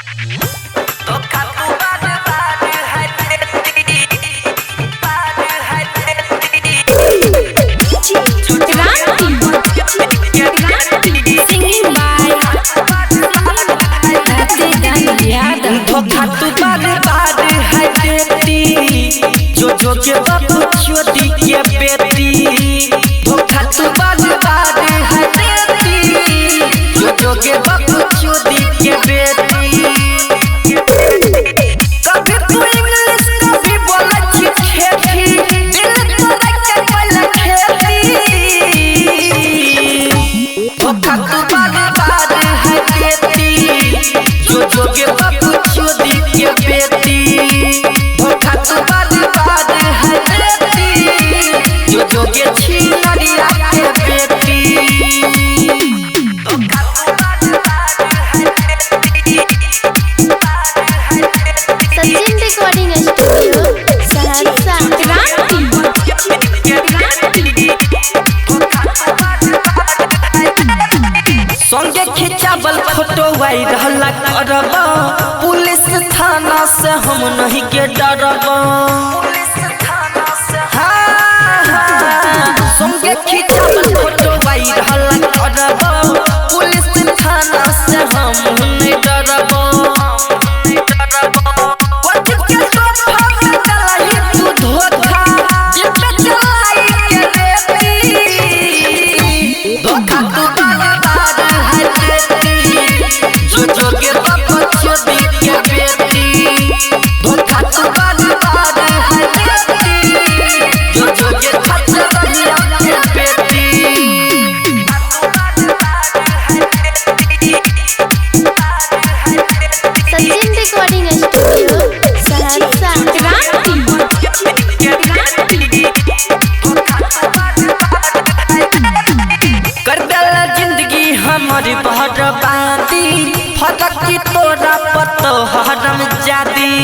धोखा तू बार बार है देती, बार है देती। Singing by Ratedan Yadav. धोखा तू बार बार है देती, जो जो के बापू छोटी के बेटी। धोखा तू बार बार है देती, जो जो के बापू छोटी के बेटी। कभी तू इंग्लिश कभी बोले छी ठेठी, दिल तोरा के पहले खेती। धोखा तू बार बार है देती, जो जो के बापू छोटी के बेटी। धोखा तू बार बार है देती, जो जो के छिनरिया के बेटी। धोखा तू बार बार है देती, बार है देती। Sachin recording studio Saharsa. संगे खिंचावल फोटो वायरल करब, पुलिस थाना से हम नहीं के डरब। हाँ, हाँ, संगे खिंचावल फोटो वायरल करब, पुलिस थाना से हम नहीं डरब। पति के सोफा में चलाई तू धोखा, दिल पे चलाई के रेती। धोखा तू बार बार है देती, जो जो के बाप छोटी के बेटी। धोखा तू बार बार है देती, जो जो के खचरिया के बेटी। Sachin recording studio Saharsa. कर देला जिंदगी हमर बर्बादी, फटकी तोरा पतो हरम जादी।